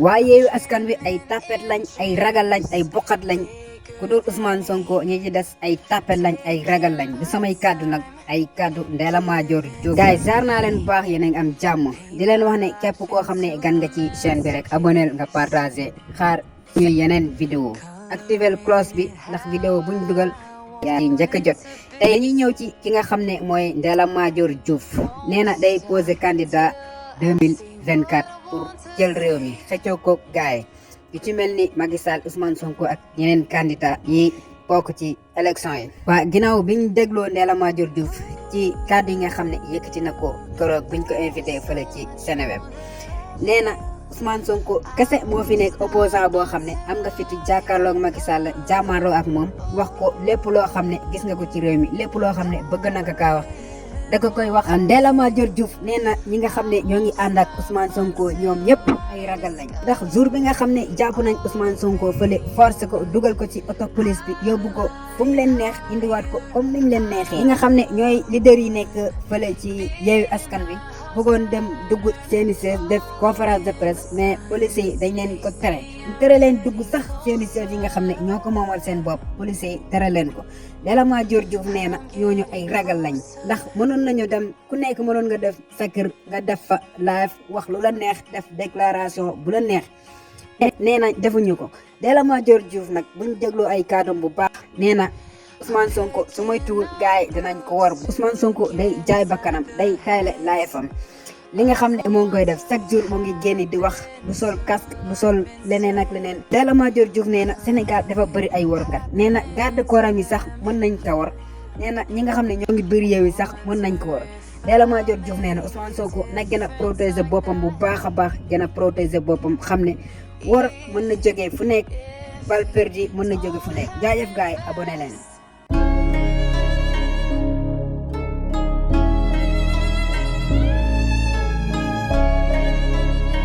waaye Yewwi Askan Wi ay tapet lañ ay ragal lañ ay bokkat lañ ku dul Ousmane Sonko ñi ci des ay tapet lañ ay ragal lañ du samay kàddu nag ay kàddu Ndella Madior Diouf. gars yi jaar naa leen bu baax yéen a ngi am jàmm di leen wax ne képp koo xam ne gan nga ci chaîne bi rek abonnel nga partagé xaar ñu yeneen vidéo activel cloche bi ndax vidéo buñ dugal yaa ngi njëkk a jot. tey dañuy ñëw ci ki nga xam ne mooy Ndella Madior Diouf nee na day posé candidat 2024 pour jël réew mi xëccoo ko gaay yu ci mel ni Macky Sall Ousmane Sonko ak yeneen candidat yi bokk ci élection yi. waa ginnaaw biñ dégloo Ndella Madior Diouf ci kàddu yi nga xam ne yëkkati na ko keroog biñ ko invité fële ci Seneweb nee na Ousmane Sonko kese moo fi nekk opposant boo xam ne am nga fitu jàkkaarloog Macky Sall jàmmaarloo ak moom wax ko lépp loo xam ne gis nga ko ci réew mi lépp loo xam ne bëgg na ko kaa wax da ko koy wax. Ndella Madior Diouf nee na ñi nga xam ne ñoo ngi ànd ak Ousmane Sonko ñoom ñëpp ay ragal lañ ndax jour bi nga xam ne jàpp nañ Ousmane Sonko fële forcé ko dugal ko ci auto police bi yóbbu ko fu mu leen neex indiwaat ko comme ni mu leen neexee. ñi nga xam ne ñooy leader yi nekk fële ci Yewwi Askan Wi bëggoon dem dugg seeni siège def conférence de presse mais policiers yi dañ leen ko tere leen dugg sax seeni siège yi nga xam ne ñoo ko moomal seen bopp policiers yi tere leen ko. Ndella Madior Diouf nee na ñooñu ay ragal lañ ndax mënoon nañu dem ku nekk mënoon nga def sa kër nga def fa live wax lu la neex def déclaration bu la neex nee na defuñu ko. Ndella Madior Diouf nag buñ dégloo ay kàddoom bu baax nee na Ousmane Sonko su moytuwul gars yi dinañ ko war. Ousmane Sonko day jaay bakkanam day tayle laayefam li nga xam ne moo ngi koy def chaque jour moo ngi génn di wax du sol casque du sol leneen ak leneen. Ndella Madior Diouf nee na Sénégal dafa bëri ay warkat nee na garde corps yi sax mën nañ ko war nee na ñi nga xam ne ñoo ngi bëri yow yi sax mën nañ ko war. Ndella Madior Diouf nee na Ousmane Sonko nag gën a protéger boppam bu baax a baax gën a protéger boppam xam ne war mën na jógee fu nekk balle perdue mën na jóge fu nekk jaajëf gars yi abonné leen.